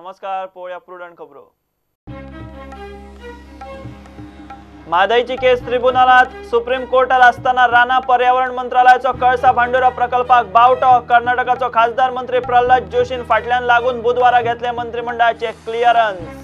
नमस्कार, पळोवया प्रुडंट खबरो. म्हादयची केस त्रिबुनालात सुप्रीम कोर्टात आसतना रानां पर्यावरण मंत्रालयाचो कळसा भांडुरा प्रकल्पाक बावटो. कर्नाटकाचो खासदार मंत्री प्रल्हाद जोशीन फाटल्यान लागून बुधवारा घेतले मंत्रिमंडळाचे क्लिअरन्स.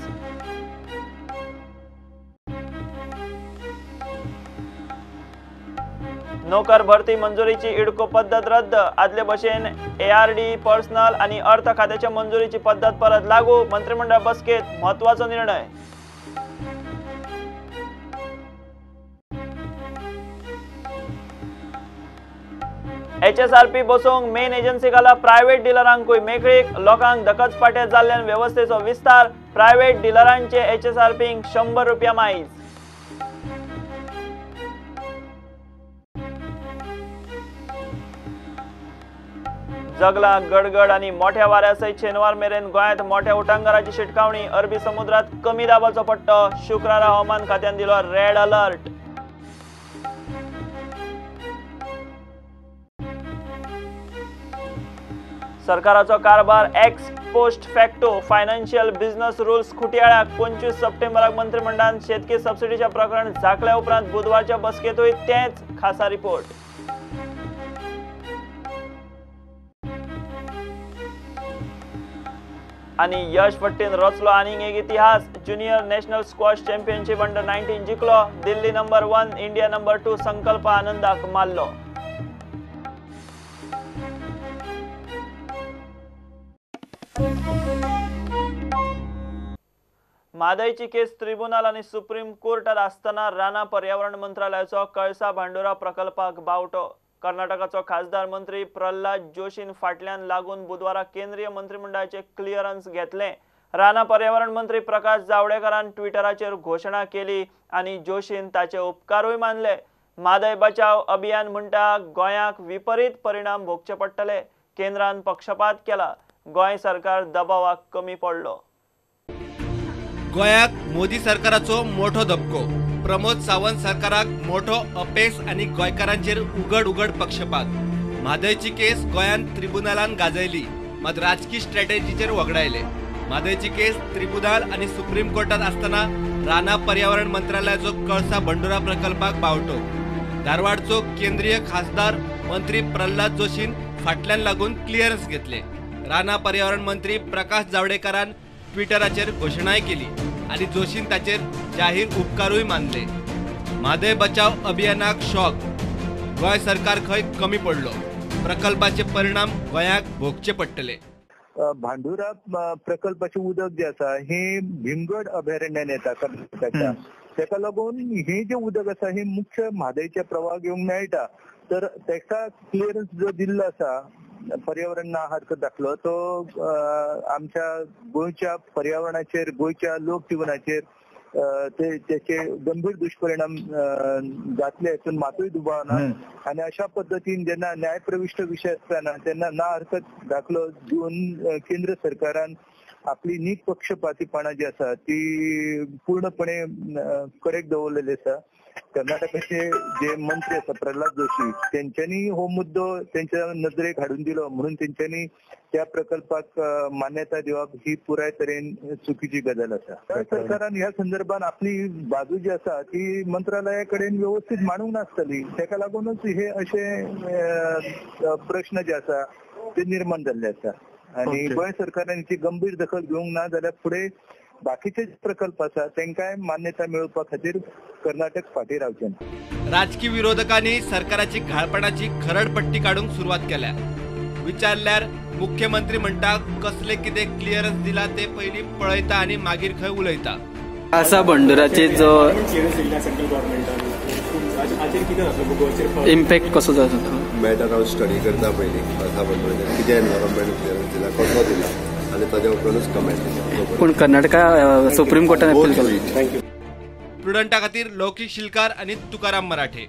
नोकर भरती मंजुरीची इडको पद्दत रद्द. आदले भशेन एआरडी पर्सनल आणि अर्थ खात्याच्या मंजुरीची पद्दत परत लागू. मंत्रिमंडळ बसकेत महत्वाचो निर्णय. एचएसआरपी बसोवंक मेन एजन्सी खाला प्रायव्हेट डिलरांकूय मेकळीक. लोकांक धकचपाटे जाल्ल्यान वेवस्थेचो विस्तार. प्रायव्हेट डिलरांचे एचएसआरपींक 100 रुपया मायज. जगला गडगड आणि मोठ्या वाऱ्यासहित शेनवार मेरेन गोंयांत मोठ्या उटांगाराची शिटकावणी. अरबी समुद्रात कमी दाबाचो पट्टो. शुक्रारा हवामान खात्यान दिलो रेड अलर्ट. सरकाराचो कारभार ex post facto financial business rules खुटयाळ्याक. 25 सप्टेंबराक मंत्रिमंडळान शेतकी सबसिडीच्या प्रकरण झाकल्या उपरांत बुधवारच्या बसकेतूय तेच खासा रिपोर्ट. आणि यश फट्टीन रचलो आनीक एक इतिहास. Junior national squash championship under 19 जिखलो. Delhi number 1 India number 2 Sankalp आनंदाक मारलो. म्हादयची केस त्रिबुनाल आणि सुप्रीम कोर्टात आसतना रानां पर्यावरण मंत्रालयाचो कळसा भांडुरा प्रकल्पाक बावटो. कर्नाटकाचो खासदार मंत्री प्रल्हाद जोशीन फाटल्यान लागून बुधवारा केंद्रीय मंत्रिमंडळाचे क्लिअरन्स घेतले. रानां पर्यावरण मंत्री प्रकाश जावडेकरान ट्विटराचेर घोशणा केली आनी जोशीन ताचे उपकारूय मानले. म्हादय बचाव अभियान म्हणटा गोंयाक विपरीत परिणाम भोगचे पडटले. केंद्रान पक्षपात केला. गोंय सरकार दबावाक कमी पडलो. गोंयाक मोदी सरकाराचो मोठो धपको. प्रमोद सावंत सरकाराक मोठो अपेस आनी गोंयकारांचेर उगड उगड पक्षपात. म्हादयची केस गोंयान त्रिबुनालान गाजयली, मात राजकी स्ट्रॅटेजीचेर वगडायले. म्हादयची केस त्रिबुनाल आनी सुप्रीम कोर्टात आसतना रानां पर्यावरण मंत्रालयाचो कळसा भंडुरा प्रकल्पाक बावटो. धारवाडचो केंद्रीय खासदार मंत्री प्रल्हाद जोशीन फाटल्यान लागून क्लिअरन्स घेतले. रानां पर्यावरण मंत्री प्रकाश जावडेकरान ट्विटराचेर घोशणाय केली आनी जोशीन ताचेर जाहीर उपकारूय मानले. म्हादय बचाव अभियानाक शॉक. गोंय सरकार खंय कमी पडलो. प्रकल्पाचे परिणाम गोंयाक भोगचे पडटले. भांडुरा प्रकल्पाचे उदक जे आसा हे भीमगड अभयारण्यान येता कर्नाटकाच्या, तेका लागून हे जे उदक आसा हे मुख्य म्हादयच्या प्रवाहाक येवंक मेळटा. तर तेका क्लियरन्स जो दिल्लो आसा पर्यावरण ना हरकत दाखलो तो आमच्या गोंयच्या पर्यावरणाचेर, गोंयच्या लोकजीवनाचेर ते त्याचे गंभीर दुष्परिणाम जातले हातून मातूय दुबाव ना. आनी अशा पद्दतीन जेन्ना न्यायप्रविष्ट विशय आसतना तेन्ना ना हरकत दाखलो दिवन केंद्र सरकारान आपली निपक्षपातीपणा जी आसा ती पूर्णपणे करेक्ट दवरलेली आसा. कर्नाटकाचे जे मंत्री आसा प्रल्हाद जोशी तेंच्यांनी हो मुद्दो तेंच्या नजरेक हाडून दिलो म्हणून तेंच्यांनी त्या प्रकल्पाक मान्यता दिवप ही पुराय तरेन चुकीची गजाल आसा. सरकारान ह्या संदर्भात आपली बाजू जी आसा ती मंत्रालया कडेन व्यवस्थीत मांडूंक नासतली, तेका लागूनच हे अशे प्रश्न जे आसा ते निर्माण जाल्ले आसा. आनी गोंय सरकारान हिची गंभीर दखल घेवंक ना जाल्यार फुडें बाकीचे प्रकल्प आसा तेंकाय मान्यता मेळोवपा खातीर कर्नाटक फाटीं रावचें ना. राजकी विरोधकांनी सरकाराची घाळपणाची खरडपट्टी काडूंक सुरवात केल्या. विचारल्यार मुख्यमंत्री म्हणटा कसले कितें क्लियरन्स दिला ते पयलीं पळयता आनी मागीर खंय उलयता. आसा भंडुराचे जो इम्पॅक्ट कसो जाता मॅटर हांव स्टडी करता पयलीं. कळसा भंडुराचेर कितें एनवायरमेंट क्लियरन्स दिला, कसो दिला आनी ताज्या उपरांतूच कमेंट. पूण कर्नाटका सुप्रीम कोर्टान अपील केला. प्रुडंटा खातीर लौकीक शिलकार आनी तुकाराम मराठे.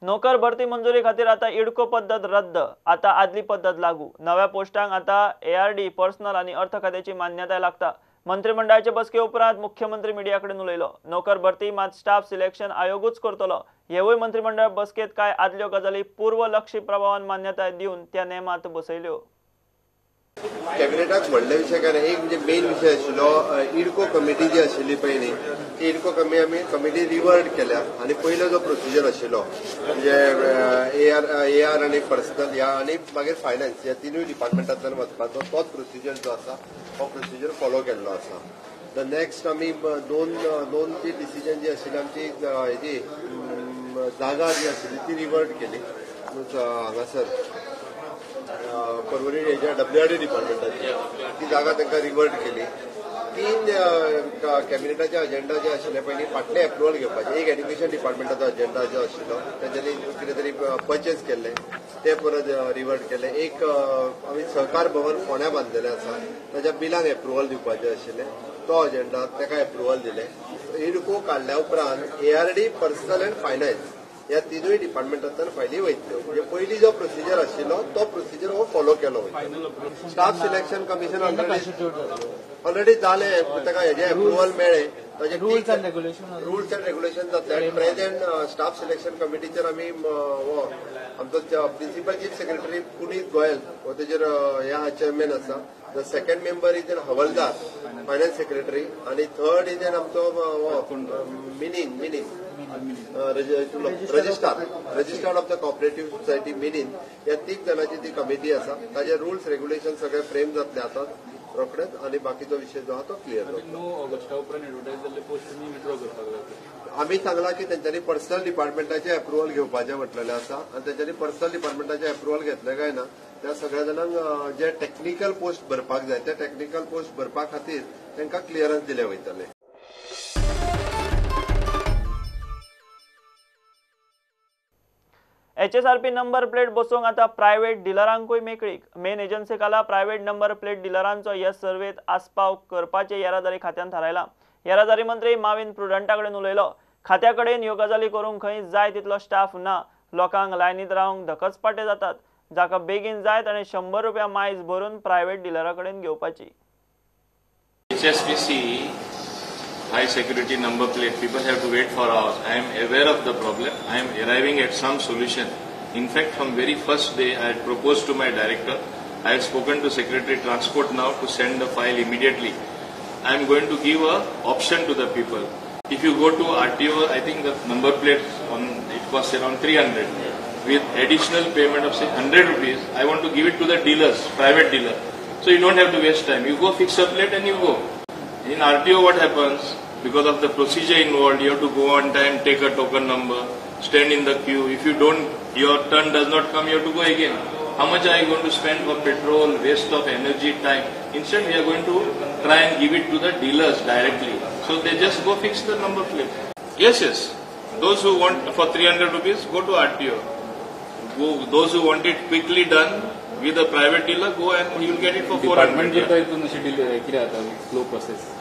नोकर भरती मंजुरी खातीर आता इडको पद्दत रद्द. आता आदली पद्दत लागू. नव्या पोस्टांक आता एआरडी पर्सनल आनी अर्थ खात्याची मान्यताय लागता. मंत्रिमंडळाचे बसके उपरांत मुख्यमंत्री मिडिया कडेन उलयलो. नोकर भरती मात स्टाफ सिलेक्शन आयोगूच करतलो. हेवूय मंत्रिमंडळ बसकेत काय आदल्यो गजाली पूर्वलक्षी प्रभावान मान्यताय दिवन त्या नेमात बसयल्यो. कॅबिनेटाक व्हडले विशय काय ना, एक म्हणजे मेन विशय आशिल्लो इडको कमिटी जी आशिल्ली पयलीं ती इडको आमी कमिटी रिवर्ट केल्या आनी पयलो जो प्रोसिजर आशिल्लो म्हणजे ए आर आनी पर्सनल ह्या आनी मागीर फायनान्स ह्या तिनूय डिपार्टमेंटांतल्यान वचपाचो तोच प्रोसिजर जो आसा हो प्रोसिजर फॉलो केल्लो आसा. The next आमी दोन ती डिसिजन जी आशिल्ली आमची हेजी जागा जी आशिल्ली ती रिवर्ट केली हांगासर पर्वरी हेज्या डब्ल्यूआरडी डिपार्टमेंटाची ती जागा तांकां रिवर्ट केली. तीन कॅबिनेटाचे अजेंडा जे आशिल्ले पयलीं फाटले एप्रुवल घेवपाचे, एक एड्युकेशन डिपार्टमेंटाचो अजेंडा जो आशिल्लो तेंच्यांनी कितें तरी पर्चेस केल्ले ते परत रिवर्ट केले. एक आमी सहकार भवन फोंड्या बांदलेलें आसा ताच्या बिलांक एप्रुवल दिवपाचें आशिल्लें तो अजेंडा ताका एप्रुवल दिलें. इडको काडल्या उपरांत एआरडी पर्सनल अँड फायनान्स ह्या तिनूय डिपार्टमेंटांतल्यान फायली वयतल्यो. म्हणजे पयलीं जो प्रोसिजर आशिल्लो तो प्रोसिजर हो फॉलो केलो वयता. स्टाफ सिलेक्शन कमिशन ऑलरेडी जालें, ताका हेजें एप्रुवल मेळ्ळें, ताजें रुल्स अँड रेग्युलेशन जातले. आनी प्रेझेंट स्टाफ सिलेक्शन कमिटीचेर आमी हो आमचो principal chief secretary Puneet Goyal हो तेजेर ह्या चेअरमॅन आसा. The second member is an Havaldar finance secretary आनी थर्ड is an आमचो मिनीन registrar of the cooperative society मिनीन. ह्या तीग जाणांची ती कमिटी आसा. ताजे रुल्स रेग्युलेशन सगळे फ्रेम जातले आतां रोखडेच आनी बाकीचो विशय जो आहा तो क्लियर जातलो. आमी सांगला की तेंच्यांनी पर्सनल डिपार्टमेंटाचें एप्रुवल घेवपाचें म्हटलेलें आसा आनी तेंच्यांनी पर्सनल डिपार्टमेंटाचें एप्रुवल घेतलें काय ना त्या सगळ्या जाणांक जे टॅक्निकल पोस्ट भरपाक जाय ते टॅक्निकल पोस्ट भरपा खातीर तांकां क्लियरन्स दिले वयतले. HSRP number plate बसोवंक आतां प्रायव्हेट डिलरांकूय मेकळीक. मेन एजन्सी खाला प्रायव्हेट नंबर प्लेट डिलरांचो ह्या सर्वेत आस्पाव करपाचें येरादारी खात्यान थारायलां. येरादारी मंत्री माविन प्रुडंटा कडेन उलयलो. खात्या कडेन ह्यो गजाली करूंक खंय जाय तितलो स्टाफ ना. लोकांक लायनीत रावंक धकचपाटे जातात. जाका बेगीन जाय ताणें 100 रुपया मायज भरून प्रायव्हेट डिलरा कडेन घेवपाची. HSBC high security number plate, people have to wait for hours. I am aware of the problem. I am arriving at some solution. In fact, from very first day, I had proposed to my director. I had spoken to Secretary Transport now to send the file immediately. I am going to give a option to the people. If you go to RTO, I think the number plate on it costs around 300. With additional payment of say 100 rupees, I want to give it to the dealers, private dealer. So you don't have to waste time. You go fix a plate and you go. In RTO what happens, because of the procedure involved, you have to go on time, take a token number, stand in the queue. If you don't, your turn does not come, you have to go again. How much are you going to spend for petrol, waste of energy, time? Instead, we are going to try and give it to the dealers directly. So they just go fix the number plate. Yes, yes. Those who want for 300 rupees, go to RTO. Go, those who want it quickly done with a private dealer, go and you will get it for 400. Department slow process.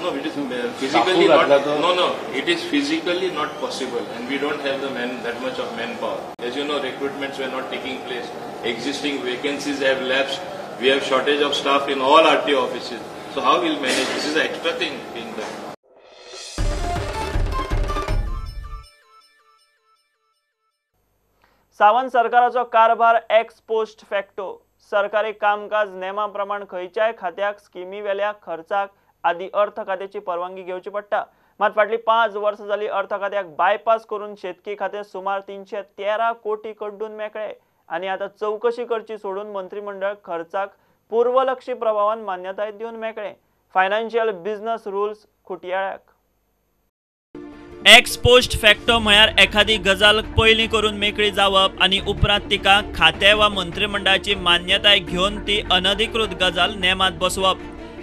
No, it is physically not. No, it is physically not possible, and we don't have the man that much of manpower. As you know, recruitments were not taking place. Existing vacancies have lapsed. We have shortage of staff in all RTO offices. So how will manage? This is an extra thing being done. Sawant सरकाराचो कारभार x post facto. सरकारी कामकाज नेमा प्रमाण खंयच्याय खात्याक स्किमी वेल्या खर्चाक आदी अर्थ खात्याची परवानगी घेवची पडटा. मात फाटली 5 वर्सां जाली अर्थ खात्याक बायपास करून शेतकी खातें सुमार 313 कोटी कड्डून मेकळे आनी आतां चवकशी करची सोडून मंत्रिमंडळ खर्चाक पूर्वलक्षी प्रभावान मान्यताय दिवन मेकळे. फायनान्शियल बिझनस रुल्स खुटयाळ्याक. एक्स पोस्ट फॅक्टो म्हळ्यार एखादी गजाल पयलीं करून मेकळी जावप आनी उपरांत तिका खातें वा मंत्रिमंडळाची मान्यताय घेवन ती अनधिकृत गजाल नेमात बसोवप.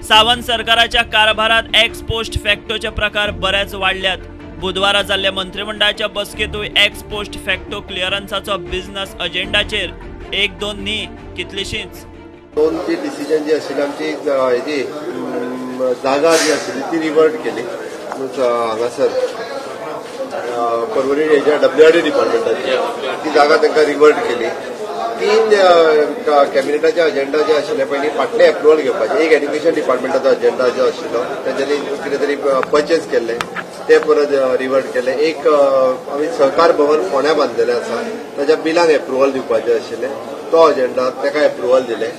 सावंत सरकाराच्या कारभारात एक्स पोस्ट फॅक्टोचे प्रकार बरेच वाडल्यात. बुधवारा जाल्ल्या मंत्रिमंडळाच्या बसकेंतूय एक्स पोस्ट फॅक्टो क्लियरन्साचो बिझनस अजेंडाचेर 1-2 न्ही कितलीशींच दोन ती डिसिजन जी आशिल्ली आमची हेजी जागा जी आशिल्ली ती रिवर्ट केली हांगासर पर्वरी हेज्या डब्ल्यूआरडी डिपार्टमेंटाची ती जागा तांकां रिवर्ट केली. तीन कॅबिनेटाचे अजेंडा जे आशिल्ले पयलीं फाटले एप्रुवल घेवपाचे, एक एड्युकेशन डिपार्टमेंटाचो अजेंडा जो आशिल्लो तेंच्यांनी कितें तरी पर्चेस केल्ले ते परत रिवर्ट केले. एक आमी सहकार भवन फोंड्या बांदलेलें आसा ताच्या बिलांक एप्रुवल दिवपाचें आशिल्लें तो अजेंडा ताका एप्रुवल दिलें.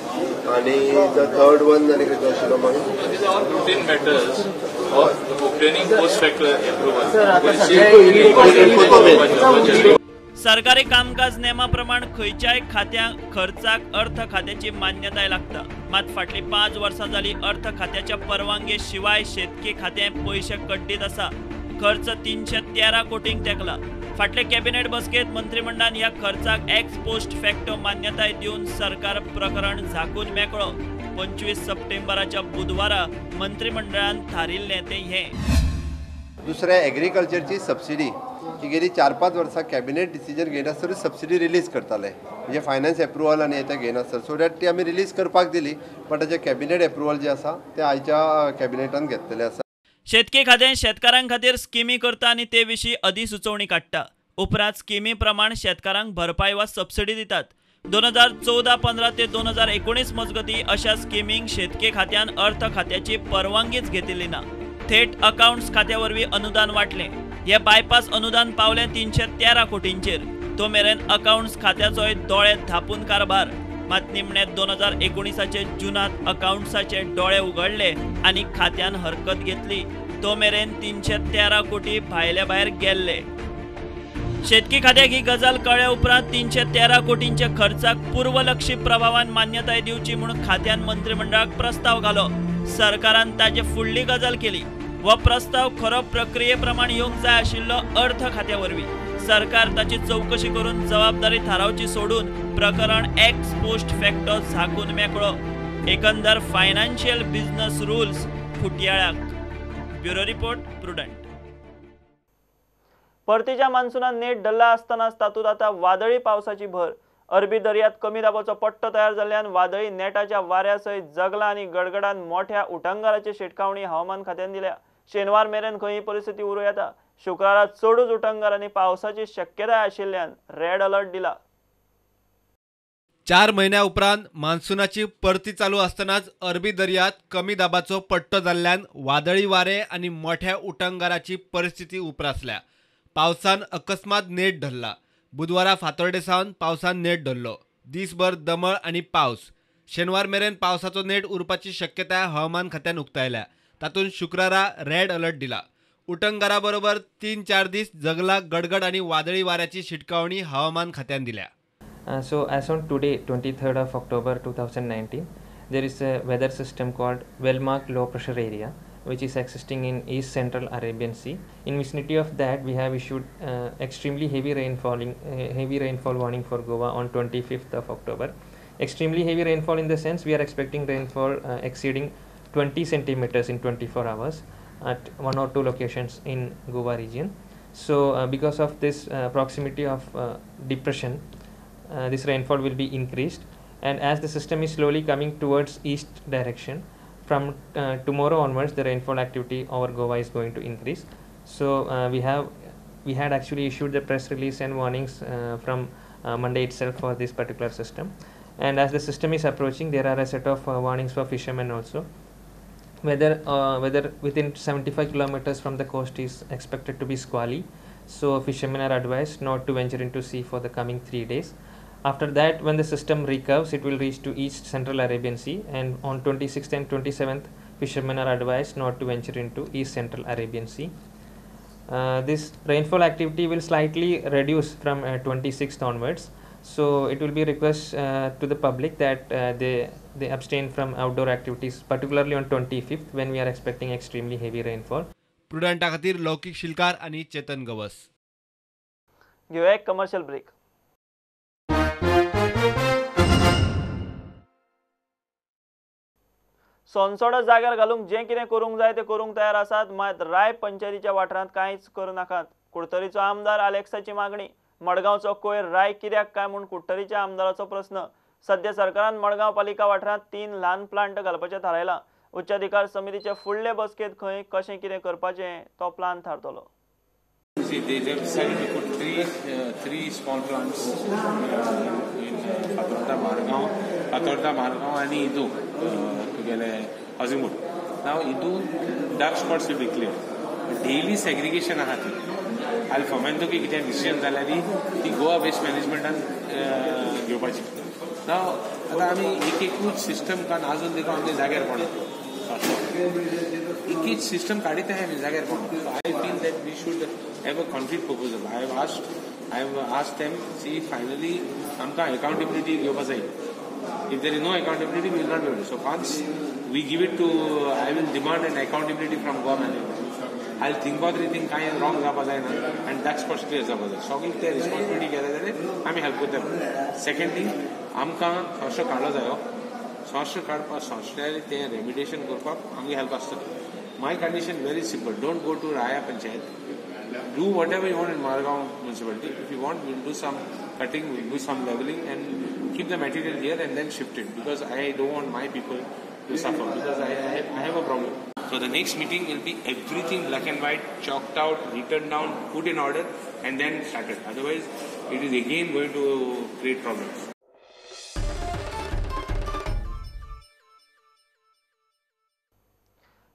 आनी the third one आनी खंयचो आशिल्लो मागीर. These are all routine matters of obtaining post facto approval. सरकारी कामकाज नेमा प्रमाण खंयच्याय खात्या खर्चाक अर्थ खात्याची मान्यताय लागता. मात फाटली 5 वर्सां जाली अर्थ खात्याच्या परवानगे शिवाय शेतकी खातें पयशे कड्डीत आसा. खर्च 313 कोटींक तेंकला. फाटले कॅबिनेट बसकेत मंत्रिमंडळान ह्या खर्चाक एक्स पोस्ट फॅक्टो मान्यताय दिवन सरकार प्रकरण झाकून मेकळो. 25 सप्टेंबराच्या बुधवारा मंत्रिमंडळान थारिल्लें तें हें. दुसरें एग्रीकल्चरची सबसिडी ही गेली 4-5 वर्सां कॅबिनेट डिसिजन घेनासतरूच सबसिडी रिलीज करताले, म्हणजे फायनान्स एप्रुवल आनी हें तें घेनासतर, सो that ती आमी रिलीज करपाक दिली, पण ताचें कॅबिनेट एप्रुवल जें आसा तें आयच्या कॅबिनेटान घेतलेलें आसा. शेतकी खातें शेतकारां खातीर स्किमी करता आनी ते विशीं अधिसुचोवणी काडटा. उपरांत स्किमी प्रमाण शेतकारांक भरपाय वा सबसिडी दितात. 2014-15 ते 2019 मजगती अशा स्किमींक शेतकी खात्यान अर्थ खात्याची परवानगीच घेतिल्ली ना. थेट अकाउंट्स खात्या वरवीं अनुदान वांटलें. हे बायपास अनुदान पावलें 313 कोटींचेर. तो मेरेन अकाउंट्स खात्याचोय दोळे धापून कारभार. मात निमणे 2019 जुनात अकाउंट्साचे डोळे उगडले आनी खात्यान हरकत घेतली. तो मेरेन 313 कोटी भायले भायर गेल्ले. शेतकी खात्याक ही गजाल कळ्ळ्या उपरांत 313 कोटींच्या खर्चाक पूर्वलक्षी प्रभावान मान्यताय दिवची म्हूण खात्यान मंत्रिमंडळाक प्रस्ताव घालो. सरकारान ताजे फुडली गजाल केली. हो प्रस्ताव खरो प्रक्रिये प्रमाण येवंक जाय आशिल्लो अर्थ खात्या वरवीं. सरकार ताची चवकशी करून जबाबदारी थारावची सोडून प्रकरण एक्स पोस्ट फॅक्टो झाकून मेकळो. एकंदर फायनान्शियल बिझनेस रुल्स खुटयाळ्याक. Bureau report, Prudent. परतीच्या मान्सूनान नेट धरला आसतनाच तातूंत आतां वादळी पावसाची भर. अरबी दर्यात कमी दाबाचो पट्टो तयार जाल्ल्यान वादळी नेटाच्या वाऱ्या सयत जगला आनी गडगडान मोठ्या उटंगाराची शिटकावणी हवामान खात्यान दिल्या. शेनवार मेरेन खंय ही परिस्थिती उरूं येता. शुक्रारा चडूच उटंगार आनी पावसाची शक्यताय आशिल्ल्यान रेड अलर्ट दिला. 4 म्हयन्या उपरांत मान्सूनाची परती चालू आसतनाच अरबी दर्यात कमी दाबाचो पट्टो जाल्ल्यान वादळी वारे आनी मोठ्या उटंगाराची परिस्थिती उप्रासल्या. पावसान अकस्मात नेट धरला. बुधवारा फातोर्डे सावन पावसान नेट धरलो. दीसभर दमळ आनी पावस. शेनवार मेरेन पावसाचो नेट उरपाची शक्यताय हवामान खात्यान उक्तायल्या. तातूंत शुक्रारा रेड अलर्ट दिला. उटंगारा बरोबर 3-4 दीस जगला गडगड आनी वादळी वाऱ्याची शिटकावणी हवामान खात्यान दिल्या. So as on today, 23rd of October 2019, there is a weather system called well-marked low pressure area, which is existing in East Central Arabian Sea. In vicinity of that, we have issued extremely heavy rainfall warning for Goa on 25th of October. Extremely heavy rainfall in the sense we are expecting rainfall exceeding 20 centimeters in 24 hours at 1 or 2 locations in Goa region. So because of this proximity of depression, this rainfall will be increased, and as the system is slowly coming towards east direction, from tomorrow onwards the rainfall activity over Goa is going to increase. So we had actually issued the press release and warnings from Monday itself for this particular system, and as the system is approaching, there are a set of warnings for fishermen also. Whether within 75 kilometers from the coast is expected to be squally, so fishermen are advised not to venture into sea for the coming 3 days. After that, when the system recurves, it will reach to East Central Arabian Sea, and on 26th and 27th, fishermen are advised not to venture into East Central Arabian Sea. This rainfall activity will slightly reduce from 26th onwards, so it will be request to the public that they abstain from outdoor activities, particularly on 25th when we are expecting extremely heavy rainfall. प्रुडंटा खातीर लौकिक शिलकार आनी चेतन गवस. घेऊया एक commercial break. Sonsodo जाग्यार घालूंक जें कितें करूंक जाय तें करूंक तयार आसात, मात राय पंचायतीच्या वाठारांत कांयच करूं नाकात. कुडतरीचो आमदार आलेक्साची मागणी. मडगांवचो कोयर राय कित्याक काय म्हूण कुडतरीच्या आमदाराचो प्रस्न. सध्या सरकारान मडगांव पालिका वाठारांत 3 ल्हान प्लांट घालपाचें थारायलां. उच्चाधिकार समितीचे फुडले बसकेंत खंय कशें कितें करपाचें तो प्लान थारतलो. See, they have decided to put three small plants in Fatorda, Margao, and Idu together housing board. Now Idu dark spots will be clear. Daily segregation आहा ती. I'll फॉमेंतो की कितें डिसिजन जाल्यार ती गोवा वेस्ट मॅनेजमेंटान घेवपाची. Now आतां आमी एक एकूच सिस्टम काडून आजून देखून आमच्या जाग्यार पडना, एकूच सिस्टम काडीत आमी जाग्यार पडना. I feel that we should have a concrete proposal. I have asked them, see finally आमकां अकाउंटेबिलिटी घेवपा जाय. If there is no accountability, we will not be able. So once we give it to, I will demand an accountability from Goa management. I will think about rethink कांय wrong जावपा जायना आनी that's first clear जावपा जाय. सगळीं ते responsibility घेता जाल्यार आमी हेल्प करता. सेकंड थींग, आमकां संस्था काडलो जायो, संस्था काडपाक संस्थार तें रेमिडेशन करपाक आमगे हेल्प आसतली. My condition very simple, don't go to Raya panchayat, do whatever you want in Margao municipality. If you want, we'll do some cutting, we'll do some leveling and keep the material here and then shift it, because I don't want my people to suffer, because I have a problem. So the next meeting will be everything black and white, chalked out, written down, put in order and then started. Otherwise it is again going to create problems.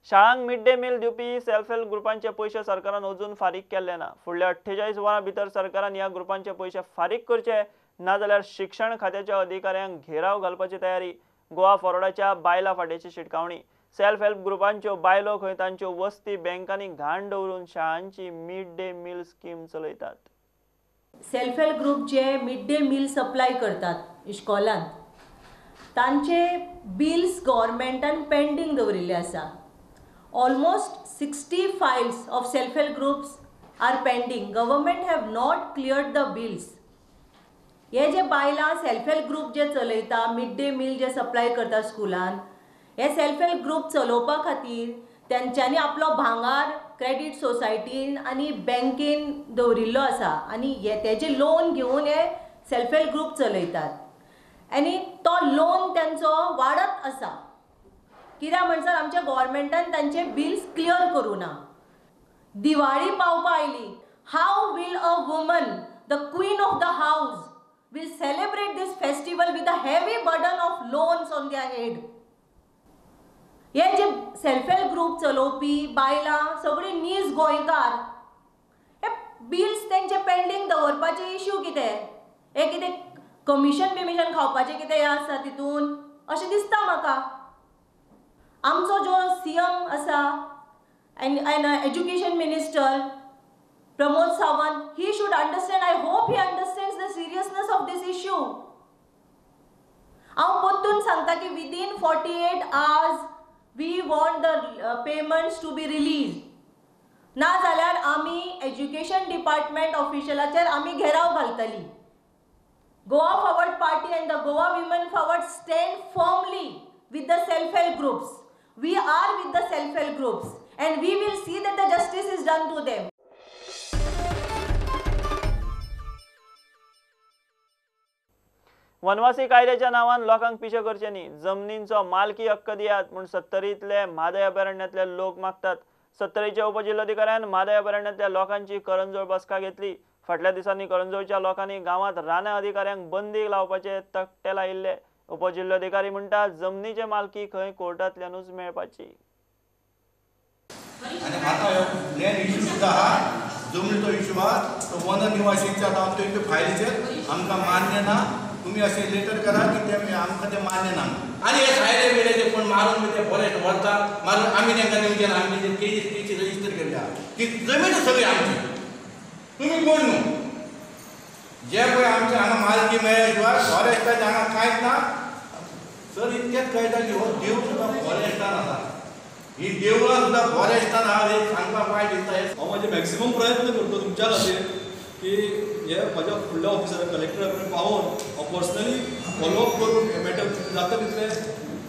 शाळांक mid day meal दिवपी self help ग्रुपांचे पयशे सरकारान अजून फारीक केल्ले ना. फुडल्या 48 वरां भितर सरकारान ह्या ग्रुपांचे पयशे फारीक करचे, नाजाल्यार शिक्षण खात्याच्या अधिकाऱ्यांक घेराव घालपाची तयारी. गोवा फॉरवर्डाच्या बायलां फांट्याची शिटकावणी. सेल्फ हेल्प ग्रुपांच्यो बायलो खंय तांच्यो वस्ती बँकांनी घाण दवरून शाळांची मिड डे मील स्कीम चलयतात. सेल्फ हेल्प ग्रुप जे मिड डे मील सप्लाय करतात इश्कोलांत, तांचे बिल्स गव्हर्मेंटान पेंडींग दवरिल्ले आसा. Almost 60 files of self-help groups are pending. Government have not cleared the bills. हे जे बायलां सेल्फ हेल्प ग्रुप जे चलयता, मिड डे मील जे supply करता स्कुलान, हे सेल्फ हेल्प ग्रुप चलोवपा खातीर तेंच्यांनी आपलो भांगार क्रेडीट सोसायटीन आनी बँकेन दवरिल्लो आसा आनी हे तेजे लोन घेवन हे सेल्फ हेल्प ग्रुप चलयतात आनी तो लोन तेंचो वाडत आसा. कित्याक म्हणसर आमच्या गव्हर्मेंटान तांचे बिल्स क्लियर करूं ना. दिवाळी पावपा आयली. How will a woman, the queen of the house, will celebrate this festival with a heavy burden of loans on their head? हे जे सेल्फ हेल्प ग्रुप चलोवपी बायलां सगळीं नीज गोंयकार, हे बिल्स तेंचे पेंडींग दवरपाचे इश्यू कितें, हे कितें कमिशन बिमिशन खावपाचें कितें हें आसा तितून अशें दिसता म्हाका. आमचो जो सी एम आसा and education minister Pramod Sawant, he should understand. I hope he understands the seriousness of this issue. हांव परतून सांगता की within 48 hours we want the payments to be release. ना जाल्यार आमी एज्युकेशन डिपार्टमेंट ऑफिशलाचेर आमी घेराव घालतली. Goa Forward Party and the Goa Women Forward stand firmly with the self-help groups. We are with the self-help groups and we will see that the justice is done to them. वनवासी कायद्याच्या नावान लोकांक पिशे करचे न्ही, जमनींचो मालकी हक्क दियात म्हूण सत्तरींतले म्हादय अभयारण्यांतले लोक मागतात. सत्तरीच्या उपजिल्लोधिकाऱ्यान म्हादय अभयारण्यांतल्या लोकांची करंजोळ बसका घेतली. फाटल्या दिसांनी करंजोळच्या लोकांनी गांवांत रानां अधिकाऱ्यांक बंदी लावपाचे तकटे लायिल्ले. उपजिल्लोधिकारी म्हणटा जमनीचे मालकी खंय कोर्टांतल्यानूच मेळपाची. आनी आतां ह्यो लँड इश्यू सुद्दां आहा, जमनीचो इश्यू आहा, तो वन निवासीच्या आतां आमच्या फायलीचेर आमकां मान्य ना. तुमी अशें लेटर करा की ते आमकां तें मान्य ना. आनी हे सायडे बियडे ते कोण मारून बी ते फॉरेस्ट व्हरता, मारून आमी तांकां दिवचे ना. आमी ते केसी रजिस्टर केल्ली आहा की जमीन सगळी आमची, तुमी कोण न्हू. जे पळय आमचे हांगा मालकी मेळ्ळे शिवाय फॉरेस्टाचें हांगा कांयच ना. सर इतकेंच कळटा की हो देव सुद्दां फॉरेस्टान आसा, ही देवळां सुद्दां फॉरेस्टान आहा, हे सांगपाक वायट दिसता. हांव म्हाजे मॅक्सिमम प्रयत्न करता तुमच्या खातीर की हे म्हाज्या फुडल्या ऑफिसराक कलेक्टरा कडेन पावोवन हांव पर्सनली फॉलोअप करून हें मॅटर जाता तितलें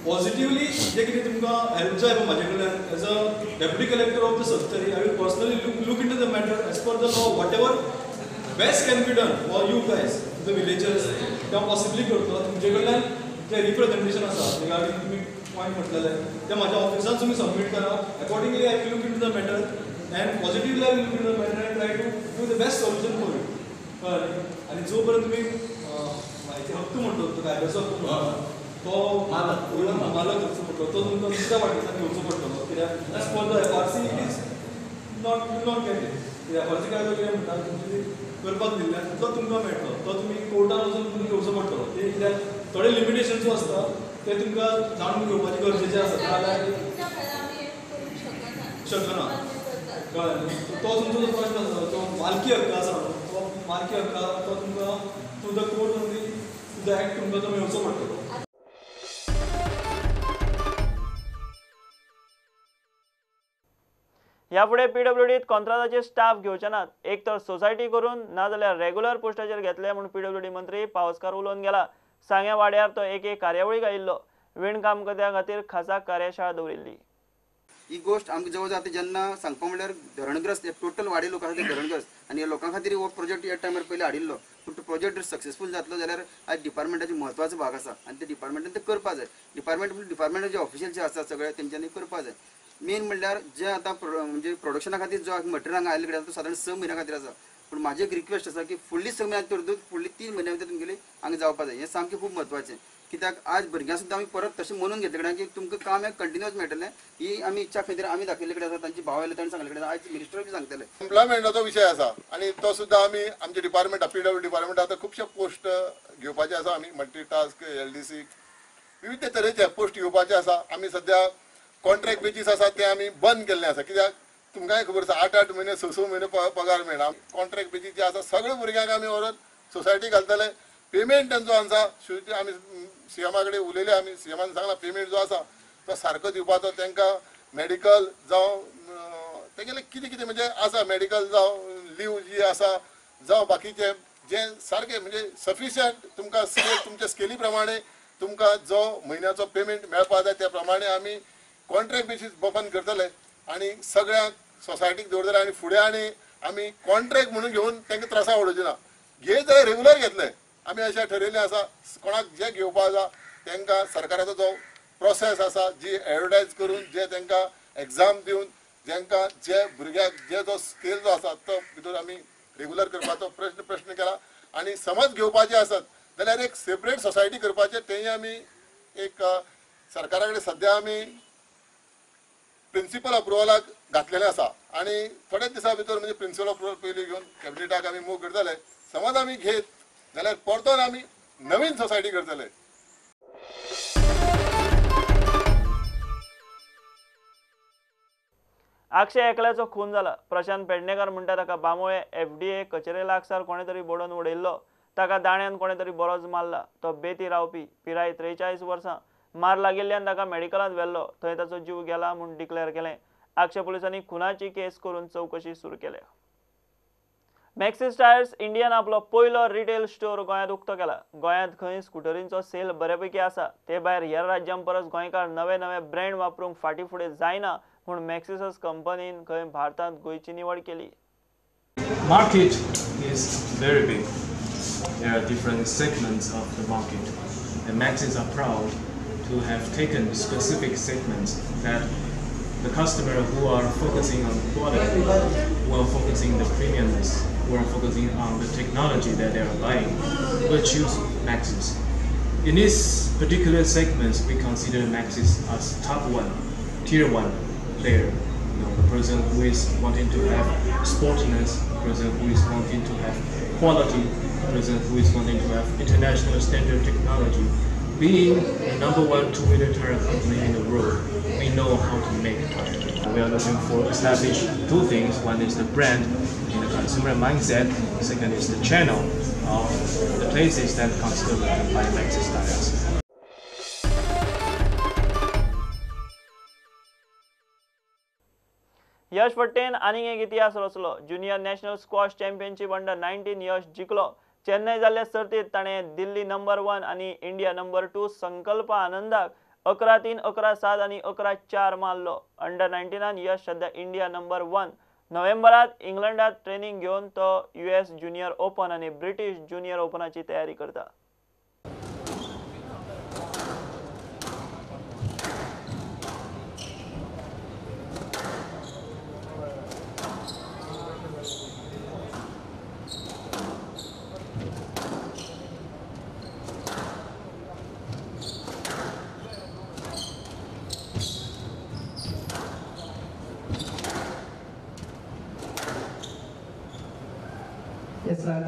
पॉझिटिवली जें कितें तुमकां हेल्प जाय पळय म्हाजे कडल्यान as a deputy collector of the Sattari, I will personally look into the matter as per the law, whatever best can be done for you guys the villagers ते हांव पॉसिबली करतलो. तुमचे कडल्यान जें रिप्रेझेंटेशन आसा रिगार्डींग तुमी point म्हटलेले ते म्हाज्या ऑफिसान तुमी सबमीट करा. Accordingly I will look into the matter and positively I will look into the matter and try to do the best solution for you. कळ्ळें न्ही? आनी जो पर्यंत तुमी म्हायती हक्क म्हणटलो तो कायद्याचो हक्क म्हणटा तो मालक हक्क म्हणटलो तो तुमकां दुसऱ्या वाटेंतल्यान घेवचो पडटलो. कित्याक as per the FRC it is not you not get it. कित्याक एफ आर सी कायदो कितें म्हणटा तुमची करपाक दिल्ल्यान तितलो तुमकां मेळटलो, तो तुमी कोर्टान वचून तुमकां घेवचो पडटलो. ते कित्याक थोडे लिमिटेशन्सूय आसता ते तुमकां जाणून घेवपाचें गरजेचें आसा. नाजाल्यार शकना, कळ्ळें न्ही. तो तुमचो जो प्रश्न आसा तो मालकी हक्क आसा, तो मालकी हक्क तो तुमकां through the court only, through the act तुमकां तो मेळचो पडटलो. ह्या फुडें पीडब्ल्यूडीत कॉन्त्राताचे स्टाफ घेवचे नात, एक तर सोसायटी करून नाजाल्यार रेगुलर पोस्टाचेर घेतले म्हूण पीडब्ल्यूडी मंत्री पावसकार उलोवन गेला. सांग्या वाड्यार तो एके कार्यावळीक आयिल्लो. विणकाम कर्त्यां खातीर खासा कार्यशाळा दवरिल्ली. ही गोष्ट आमकां जवळ जाता जेन्ना सांगपा म्हणल्यार धरणग्रस्त टोटल वाडे लोक आसा ते धरणग्रस्त आनी ह्या लोकां खातीर हो प्रोजेक्ट ह्या टायमार पयलीं हाडिल्लो. पूण तो प्रोजेक्ट जर सक्सेसफूल जातलो जाल्यार आज डिपार्टमेंटाचो म्हत्वाचो भाग आसा आनी ते डिपार्टमेंटान ते करपा जाय. डिपार्टमेंट डिपार्टमेंटाचे ऑफिशियल जे आसा सगळे तेंच्यांनी करपा जाय. मेन म्हणल्यार जे आतां म्हणजे प्रोडक्शना खातीर जो मटेरियल हांगा आयिल्ले कडेन तो सादारण 6 म्हयन्या खातीर आसा. पूण म्हाजी एक रिक्वेस्ट आसा की फुडली 6 म्हयन्या तर फुडली 3 म्हयन्या भितर तुमगेली हांगा जावपा जाय. हें सामकें खूब म्हत्वाचें, कित्याक आज भुरग्यां सुद्दां आमी परत तशें म्हणून घेतले कडेन की तुमकां काम हें कंटिन्युअस मेळटलें ही आमी इच्छा खंय तरी आमी दाखयल्ले कडेन आसा. तांची भाव आयले तांणी सांगले कडेन आयज मिनिस्टर बी सांगतले. एम्प्लॉयमेंटाचो विशय आसा आनी तो सुद्दां आमी आमच्या डिपार्टमेंट पीडब्ल्यू डिपार्टमेंट आतां खुबशे पोस्ट घेवपाचे आसा. आमी मल्टी टास्क LDC विविध तरेचे पोस्ट घेवपाचे आसा. आमी सद्या कॉन्ट्रॅक्ट बेजीस आसा ते आमी बंद केल्ले आसा, कित्याक तुमकांय खबर आसा 8-8 म्हयने 6-6 म्हयने पगार मेळना. कॉन्ट्रॅक्ट बेजीस जे आसा सगळे भुरग्यांक आमी व्हरून सोसायटी घालतले. पेमेंट तांचो आसा आमी सीएमा कडेन उलयले, आमी सीएमान सांगला पेमेंट जो आसा तो सारको दिवपाचो तांकां. मेडिकल जावं तेगेलें कितें कितें म्हणजे आसा मेडिकल जावं लीव जी आसा जावं बाकीचें जें सारकें म्हणजे सफिशियंट तुमकां स्केल तुमच्या स्केली प्रमाणे तुमकां जो म्हयन्याचो पेमेंट मेळपा जाय त्या प्रमाणे आमी कॉन्ट्रॅक्ट बेसीस बंद करतले आनी सगळ्यांक सोसायटीक दवरतले. आनी फुडें आनी आमी कॉन्ट्रॅक्ट म्हणून घेवन तांकां त्रासा उडोवचे ना. घेत जाल्यार रेगुलर घेतले आमी अशें ठरयल्लें आसा. कोणाक जे घेवपा आसा तांकां सरकाराचो जो प्रोसेस आसा जी एडवर्टायज करून जे तांकां एग्जाम दिवन जांकां जे भुरग्याक जे जो स्केल जो आसा तो भितर आमी रेगुलर करपाचो प्रश्न केला. आनी समज घेवपाचे आसत जाल्यार एक सेपरेट सोसायटी करपाचें तेंय आमी एक सरकारा कडेन सद्या आमी प्रिंसिपल अप्रुवलाक घातलेलें आसा. आनी थोड्याच दिसां भितर म्हणजे प्रिंसिपल अप्रुवल पयलीं घेवन कॅबिनेटाक आमी मूव करतले. समज आमी घेत जाल्यार परतून आमी नवीन सोसायटी करतले. आक्षे एकल्याचो खून जाला. प्रशांत पेडणेकर म्हणटा ताका बांबोळे FDA कचेरे लागसार कोणे तरी बडोवन उडयल्लो. ताका दाण्यान कोणे तरी बरोच मारला. तो बेती रावपी, पिराय 43 वर्सां. मार लागिल्ल्यान ताका मेडिकलांत व्हेल्लो, थंय ताचो जीव गेला म्हूण डिक्लेअर केलें. आक्षे पुलिसांनी खुनाची केस करून चवकशी सुरू केल्या. मॅक्सिस टायर्स इंडियान आपलो पयलो रिटेल स्टोर गोंयांत उक्तो केला. गोंयांत खंय स्कुटरींचो सेल बऱ्यापैकी आसा. ते भायर हेर राज्यां परस गोंयकार नवे नवे ब्रँड वापरूंक फाटीं फुडें जायना म्हूण मॅक्सिस कंपनीन खंय भारतांत गोंयची निवड केली. Market is very big. There are different segments of the market. And Maxis are proud to have taken specific segments that the customer who are focusing on quality, who are focusing the premiumness, who are focusing on the technology that they are buying, will choose Maxis. In this particular segments, we consider Maxis as top one, tier one player. You know, the person who is wanting to have sportiness, the person who is wanting to have quality, the person who is wanting to have international standard technology. Being the #1 two-wheeler tire company in the world, we know how to make tire. We are looking for establish two things. One is the brand in the consumer mindset. Second is the channel of the places that consumer can buy Maxis tires. Yash फट्टेन आनीक एक इतिहास रचलो. Junior national squash championship under 19 Yash जिखलो. Chennai जाल्ले सर्तीत ताणें दिल्ली number 1 आनी India number 2 संकल्प आनंदाक 11-3, 11-7 आनी 11-4 मारलो. Under 19 यश सद्या इंडिया नंबर 1. नोव्हेंबरात इंग्लंडात ट्रेनिंग घेवन तो US junior open आनी ब्रिटीश ज्युनियर ओपनाची तयारी करता. Yes, sir.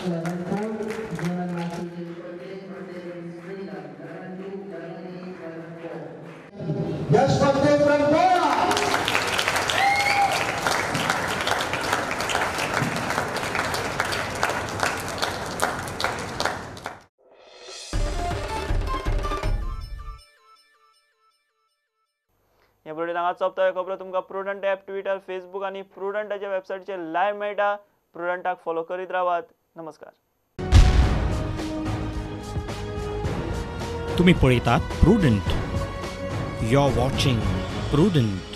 11-4. Yashwant Dev from Goa. हे बुलेटीन हांगा सोंपता. ह्यो खबरो तुमकां प्रुडंट ॲप, ट्विटर, फेसबूक आनी प्रुडंटाच्या वेबसायटीचेर लायव्ह मेळटा. प्रुडंटाक फॉलो करीत रावात. नमस्कार. तुम्ही पळयतात Prudent. You are watching Prudent.